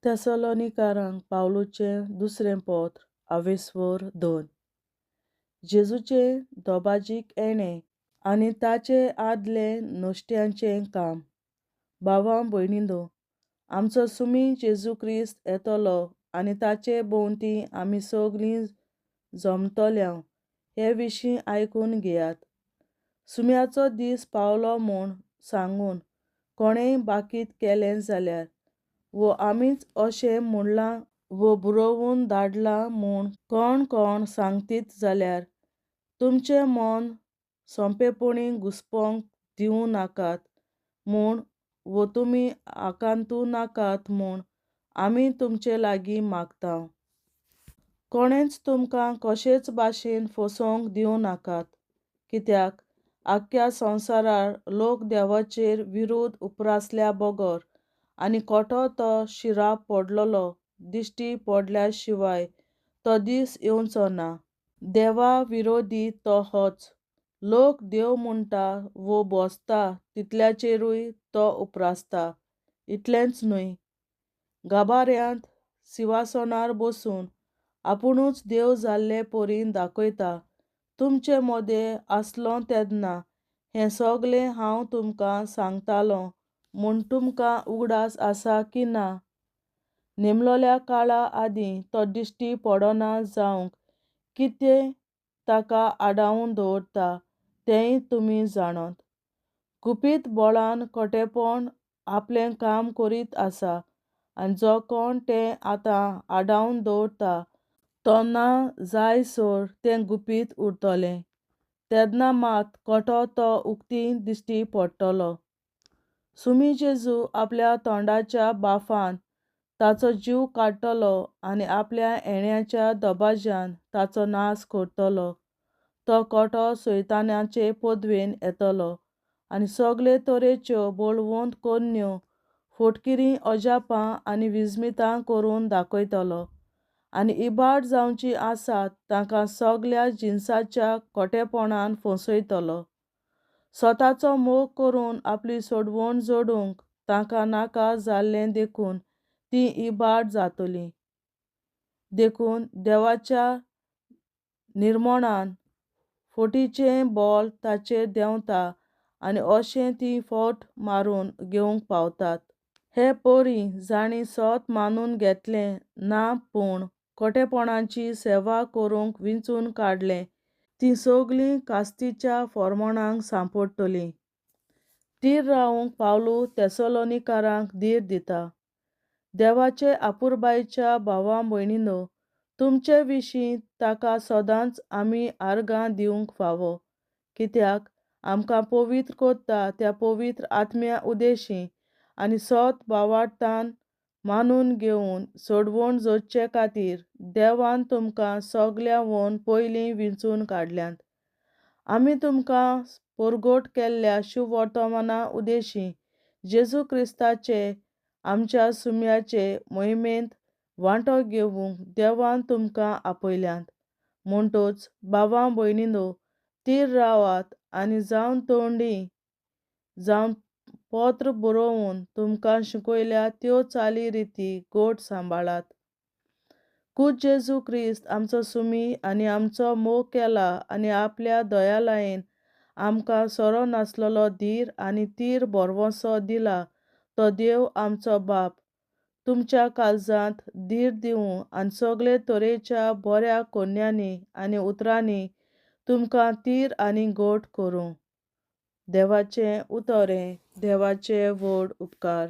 तेसलोनिकारांक पावलूचें दुसरें पत्र, आवेस्वर दोन. जेजूचें दोबाजीक येणें आनी ताचे आदलें नश्ट्यांचें काम. भावां भयणींनो, आमचो सुमी जेजू क्रिस्त येतलो आनी ताचे भोंवती आमी सगलीं जमतल्यांव हे विशीं आयकून घेयात. सुम्याचो दीस पावलो म्हूण सांगून कोणेंय बाकीत केलें जाल्यार, वो आमीच अशें म्हणलां वो बरोवन धाडलां म्हूण कोण कोण सांगतीत जाल्यार, तुमचें मन सोंपेपणी घुसपोंक दिवं नाकात म्हूण वो तुमी आकांतू नाकात म्हूण आमी तुमचे लागीं मागता. कोणेंच तुमकां कशेच भाशेन फसोवंक दिवं नाकात, कित्याक आख्ख्या संवसारार लोक देवाचेर विरोध उप्रासल्या बगर आनी खोटो तो शिराप पडलेलो दिश्टी पडल्या शिवाय तो दीस येवचो ना. देवा विरोधी तो होच. लोक देव म्हणटा वो भजता तितल्याचेरूय तो उप्रासता. इतलेंच न्हय, गाभाऱ्यांत सिंवासनार बसून आपुणूच देव जाल्ले परीन दाखयता. तुमचे मदें आसलों तेन्ना हें सगलें हांव तुमकां सांगतालों म्हूण तुमकां उगडास आसा की ना? नेमलोल्या काळा आदीं तो दिश्टी पडना जावंक कितें ताका आडावन दवरता तेंय तुमी जाणात. गुपीत बळान खोटेपण आपलें काम करीत आसा आनी जो कोण तें आतां आडावन दवरता तो ना जायसर तें गुपीत उरतलें. तेन्ना मात खोटो तो उक्ती दिश्टी पडटलो. सुमी जेजू आपल्या तोंडाच्या बाफान ताचो जीव काडटलो आनी आपल्या येण्याच्या दबाज्यान ताचो नाश करतलो. तो खोटो सैतानाचे पदवेन येतलो आनी सगले तरेच्यो बळवंत करण्यो, फटकिरीं अजापां आनी विस्मितां करून दाखयतलो आनी इबाड जावचीं आसात तांकां सगल्या जिनसाच्या खोटेपणान फसयतलो. स्वताचो मोग करून आपली सोडवण जोडूंक तांकां नाका जाल्लें देखून तीं इबाड जातलीं. देखून देवाच्या निर्मोणान फटीचें बळ ताचेर देंवता आनी अशें तीं फट मारून घेवंक पावतात. हे परी जांणी सत मानून घेतलें ना पूण खोटेपणाची सेवा करूंक विंचून काडलें तीं सगलीं कास्तीच्या फॉर्मोणांक सांपडटलीं. थीर रावंक पावलू तेसलोनिकारांक धीर दिता. देवाचे आपुरबायेच्या भावा भयणींनो, तुमचे विशीं ताका सदांच आमी आर्गां दिवंक फावो, कित्याक आमकां पवित्र करता त्या पवित्र आत्म्या उदेशीं आनी सत भावार्थान मानून घेवन सोडवण जोडचे खातीर देवान तुमकां सगल्यावन पयलीं विंचून काडल्यात. आमी तुमकां परगट केल्ल्या शुभवर्तमाना उदेशीं जेजू क्रिस्ताचे आमच्या सुम्याचे मोहिमेंत वांटो घेवंक देवान तुमकां आपयल्यात. म्हणटच भावां भयणींनो, थीर रावात आनी जावन तोंडी जावन पत्र बरोवन तुमकां शिकयल्या त्यो चाली रिती गोट सांबाळात. कूद जेजू क्रिस्त आमचो सुमी आनी आमचो मोग केला आनी आपल्या दयालायेन आमकां सोरो नासलेलो धीर आनी तीर भरवंसो दिला तो देव आमचो बाप तुमच्या काळजांत धीर दिवूं आनी सगले तरेच्या बऱ्या कोन्यांनी आनी उतरांनी तुमकां तीर आनी गोट करूं. देवाचें उतर हें देवाचे व्हड उपकार.